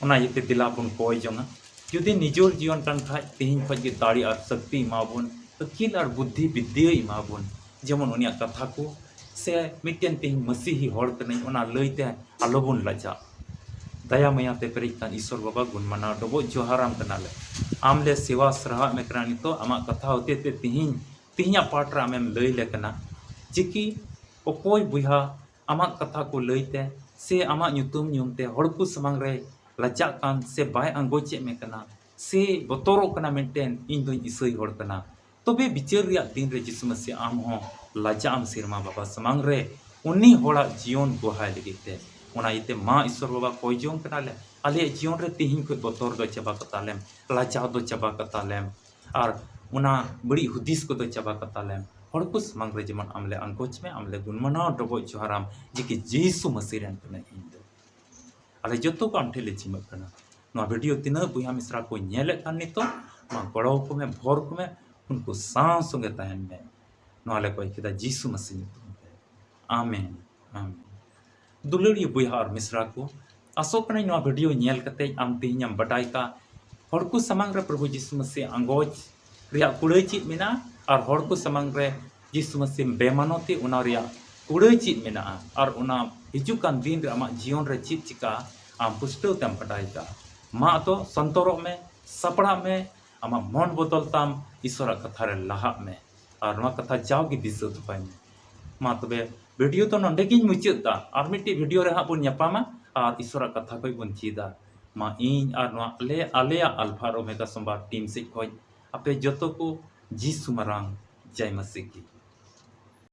ᱚᱱᱟ ᱤᱭᱟᱹᱛᱮ ᱫᱮᱞᱟ ᱵᱚᱱ ᱠᱚᱭ ᱡᱚᱝᱟ᱾ ᱡᱩᱫᱤ ᱱᱤᱡᱚᱨ ᱡᱤᱭᱚᱱ ᱠᱟᱱ ᱠᱷᱟᱡ, ᱛᱮᱦᱮᱧ ᱠᱷᱚᱡ ᱜᱮ ᱫᱟᱲᱮ ᱟᱨ ᱥᱚᱠᱛᱤ ᱮᱢᱟ ᱵᱚᱱ, ᱟᱹᱠᱤᱞ ᱟᱨ ᱵᱩᱫᱽᱫᱷᱤ ᱵᱤᱫᱽᱫᱟᱹᱭ ᱮᱢᱟ ᱵᱚᱱ, ᱡᱮᱢᱚᱱ ᱩᱱᱤᱭᱟᱜ ᱠᱟᱛᱷᱟ ᱠᱚ ᱥᱮ ᱢᱤᱫᱴᱮᱱ ᱛᱮᱦᱮᱧ ᱢᱟᱹᱥᱤᱦᱤ ᱦᱚᱲ ᱠᱟᱹᱱᱟᱹᱧ, ᱚᱱᱟ ᱞᱟᱹᱭᱛᱮ ᱟᱞᱚᱵᱚᱱ ᱞᱟᱡᱟᱜ᱾ ᱫᱟᱭᱟ ᱢᱟᱭᱟ ᱛᱮ ᱯᱮᱨᱮᱡ ᱠᱟᱱ ᱤᱥᱚᱨ ᱵᱟᱵᱟ, ᱜᱩᱱ ᱢᱟᱱᱟᱣ ᱰᱚᱵᱚᱜ ᱡᱚᱦᱟᱨᱟᱢ ᱠᱟᱱᱟᱞᱮ᱾ ᱟᱢ ᱞᱮ ᱥᱮᱵᱟ ᱥᱟᱨᱦᱟᱣᱮᱫ ᱢᱮ ᱠᱟᱱᱟ ᱱᱤᱛᱚᱜ ᱟᱢᱟᱜ ᱠᱟᱛᱷᱟ ᱦᱚᱛᱮ ᱛᱮ ᱛᱤᱦᱤᱧ, ᱛᱤᱦᱤᱧᱟᱜ ᱯᱟᱴ ᱨᱮ ᱟᱢᱮᱢ ᱞᱟᱹᱭ ᱞᱮ ᱠᱟᱱᱟ ᱡᱮ ᱠᱤ ᱚᱠᱚᱭ ᱵᱚᱭᱦᱟ ᱟᱢᱟᱜ ᱠᱟᱛᱷᱟ ᱠᱚ ᱞᱟᱹᱭ ᱛᱮ ᱥᱮ ᱟᱢᱟᱜ ᱧᱩᱛᱩᱢ ᱧᱩᱢ ᱛᱮ ᱦᱚᱲ ᱠᱚ ᱥᱟᱢᱟᱝ ᱨᱮ ᱞᱟᱡᱟᱜ ᱠᱟᱱ ᱥᱮ ᱵᱟᱭ ᱟᱸᱜᱚᱪᱮᱫ ᱢᱮ ᱠᱟᱱᱟ ᱥᱮ ᱵᱚᱛᱚᱨᱚᱜ ᱠᱟᱱᱟ ᱢᱤᱫᱴᱮᱱ, ᱤᱧ ᱫᱚᱧ ᱤᱥᱟᱹᱭ ᱦᱚᱲ ᱠᱟᱱᱟ, ᱛᱚᱵᱮ ᱵᱤᱪᱟᱹᱨ ᱨᱮᱭᱟᱜ ᱫᱤᱱ ᱨᱮ ᱡᱤᱥᱩ ᱢᱟᱹᱥᱤ ᱟᱢ ᱦᱚᱸ ᱞᱟᱡᱟᱜ ᱟᱢ ᱥᱮᱨᱢᱟ ᱵᱟᱵᱟ ᱥᱟᱢᱟᱝ ᱨᱮ ᱩᱱᱤ ᱦᱚᱲᱟᱜ ᱡᱤᱭᱚᱱ ᱜᱚᱦᱟᱭ ᱞᱟᱹᱜᱤᱫ ᱛᱮ᱾ ᱚᱱᱟ ᱤᱭᱟᱹᱛᱮ ᱢᱟ ᱤᱥᱚᱨ ᱵᱟᱵᱟ ᱠᱚᱭ ᱡᱚᱝ ᱠᱟᱱᱟᱞᱮ, ᱟᱞᱮᱭᱟᱜ ᱡᱤᱭᱚᱱ ᱨᱮ ᱛᱤᱦᱤᱧ ᱠᱷᱚᱱ ᱵᱚᱛᱚᱨ ᱫᱚ ᱪᱟᱵᱟ ᱠᱟᱛᱟᱞᱮᱢ, ᱞᱟᱡᱟᱣ ᱫᱚ ᱪᱟᱵᱟ ᱠᱟᱛᱟᱞᱮᱢ, ᱟᱨ ᱚᱱᱟ ᱵᱟᱹᱲᱤᱡ ᱦᱩᱫᱤᱥ ᱠᱚᱫᱚ ᱪᱟᱵᱟ ᱠᱟᱛᱟᱞᱮᱢ᱾ ᱦᱚᱲ ᱠᱚ ᱥᱟᱢᱟᱝ ᱨᱮ ᱡᱮᱢᱚᱱ ᱟᱢ ᱞᱮ ᱟᱸᱜᱚᱪ ᱢᱮ, ᱟᱢ ᱞᱮ ᱜᱩᱱ ᱢᱟᱱᱟᱣ ᱰᱚᱵᱚᱜ ᱡᱚᱦᱟᱨᱟᱢ ᱡᱮ ᱠᱤ ᱡᱤᱥᱩ ᱢᱟᱹᱥᱤ ᱨᱮᱱ ᱠᱟᱹᱱᱟᱹᱧ ᱤᱧ ᱫᱚ᱾ ᱟᱞᱮ ᱡᱚᱛᱚ ᱠᱚ ᱟᱢ ᱴᱷᱮᱱ ᱞᱮ ᱡᱤᱢᱟᱹᱜ ᱠᱟᱱᱟ᱾ ᱱᱚᱣᱟ ᱵᱷᱤᱰᱤᱭᱳ ᱛᱤᱱᱟᱹᱜ ᱵᱚᱭᱦᱟ ᱢᱤᱥᱨᱟ ᱠᱚ ᱧᱮᱞᱮᱫ ᱠᱟᱱ ᱱᱤᱛᱚᱜ, ᱢᱟ ᱜᱚᱲᱚ ᱟᱠᱚ ᱢᱮ, ᱵᱷᱚᱨ ᱠᱚ ᱢᱮ, ᱩᱱᱠᱩ ᱥᱟᱶ ᱥᱚᱸᱜᱮ ᱛᱟᱦᱮᱱ ᱢᱮ᱾ ᱱᱚᱣᱟ ᱞᱮ ᱠᱚᱭ ᱠᱮᱫᱟ ᱡᱤᱥᱩ ᱢᱟᱹᱥᱤ ᱧᱩᱛᱩᱢ ᱛᱮ᱾ ᱟᱢᱮᱱ, ᱟᱢᱮᱱ᱾ ᱫᱩᱞᱟᱹᱲᱤᱭᱟᱹ ᱵᱚᱭᱦᱟ ᱟᱨ ᱢᱤᱥᱨᱟ ᱠᱚ, ᱟᱥᱚᱜ ᱠᱟᱹᱱᱟᱹᱧ ᱱᱚᱣᱟ ᱵᱷᱤᱰᱤᱭᱳ ᱧᱮᱞ ᱠᱟᱛᱮ ᱟᱢ ᱛᱮᱦᱮᱧ ᱮᱢ ᱵᱟᱰᱟᱭ ᱠᱟᱜ ᱦᱚᱲ ᱠᱚ ᱥᱟᱢᱟᱝ ᱨᱮ ᱯᱨᱚᱵᱷᱩ ᱡᱤᱥᱩ ᱢᱟᱹᱥᱤ ᱟᱸᱜᱚᱪ ᱨᱮᱭᱟᱜ ᱠᱩᱲᱟᱹᱭ ᱪᱮᱫ ᱢᱮᱱᱟᱜᱼᱟ ᱟᱨ ᱦᱚᱲ ᱠᱚ ᱥᱟᱢᱟᱝ ᱨᱮ ᱡᱤᱥᱩ ᱢᱟᱹᱥᱤ ᱵᱮᱢᱟᱱᱚᱛᱤ ᱚᱱᱟ ᱨᱮᱭᱟᱜ ᱠᱩᱲᱟᱹᱭ ᱪᱮᱫ ᱢᱮᱱᱟᱜᱼᱟ ᱟᱨ ᱚᱱᱟ ᱦᱤᱡᱩᱜ ᱠᱟᱱ ᱫᱤᱱ ᱨᱮ ᱟᱢᱟᱜ ᱡᱤᱭᱚᱱ ᱨᱮ ᱪᱮᱫ ᱪᱤᱠᱟᱹᱜᱼᱟ ᱟᱢ ᱯᱩᱥᱴᱟᱹᱣ ᱛᱮᱢ ᱵᱟᱰᱟᱭ ᱠᱟᱜᱼᱟ᱾ ᱢᱟ ᱟᱫᱚ ᱥᱚᱱᱛᱚᱨᱚᱜ ᱢᱮ, ᱥᱟᱯᱲᱟᱜ ᱢᱮ, ᱟᱢᱟᱜ ᱢᱚᱱ ᱵᱚᱫᱚᱞ ᱛᱟᱢ, ᱤᱥᱚᱨᱟᱜ ᱠᱟᱛᱷᱟ ᱨᱮ ᱞᱟᱦᱟᱜ ᱢᱮ ᱟᱨ ᱱᱚᱣᱟ ᱠᱟᱛᱷᱟ ᱡᱟᱣᱜᱮ ᱫᱤᱥᱟᱹ ᱫᱚᱦᱚᱭ ᱢᱮ᱾ ᱢᱟ ᱛᱚᱵᱮ ᱵᱷᱤᱰᱤᱭᱳ ᱫᱚ ᱱᱚᱰᱮ ᱜᱤᱧ ᱢᱩᱪᱟᱹᱫ ᱫᱟ᱾ ᱟᱨ ᱢᱤᱫᱴᱤᱡ ᱵᱷᱤᱰᱤᱭᱳ ᱨᱮ ᱦᱟᱸᱜ ᱵᱚᱱ ᱧᱟᱯᱟᱢᱟ ᱟᱨ ᱤᱥᱚᱨᱟᱜ ᱠᱟᱛᱷᱟ ᱠᱷᱚᱡ ᱵᱚᱱ ᱪᱮᱫᱟ᱾ ᱢᱟ ᱤᱧ ᱟᱨ ᱱᱚᱣᱟ ᱟᱞᱮ, ᱟᱞᱮᱭᱟᱜ ᱟᱞᱯᱷᱟ ᱟᱨ ᱳᱢᱮᱜᱟ ᱥᱳᱢᱵᱟᱨ ᱴᱤᱢ ᱥᱮᱡ ᱠᱷᱚᱡ ᱟᱯᱮ ᱡᱚᱛᱚ ᱠᱚ ᱡᱤᱥᱩ ᱢᱟᱨᱟᱝ ᱡᱟᱭ ᱢᱟᱹᱥᱤ ᱠᱤ᱾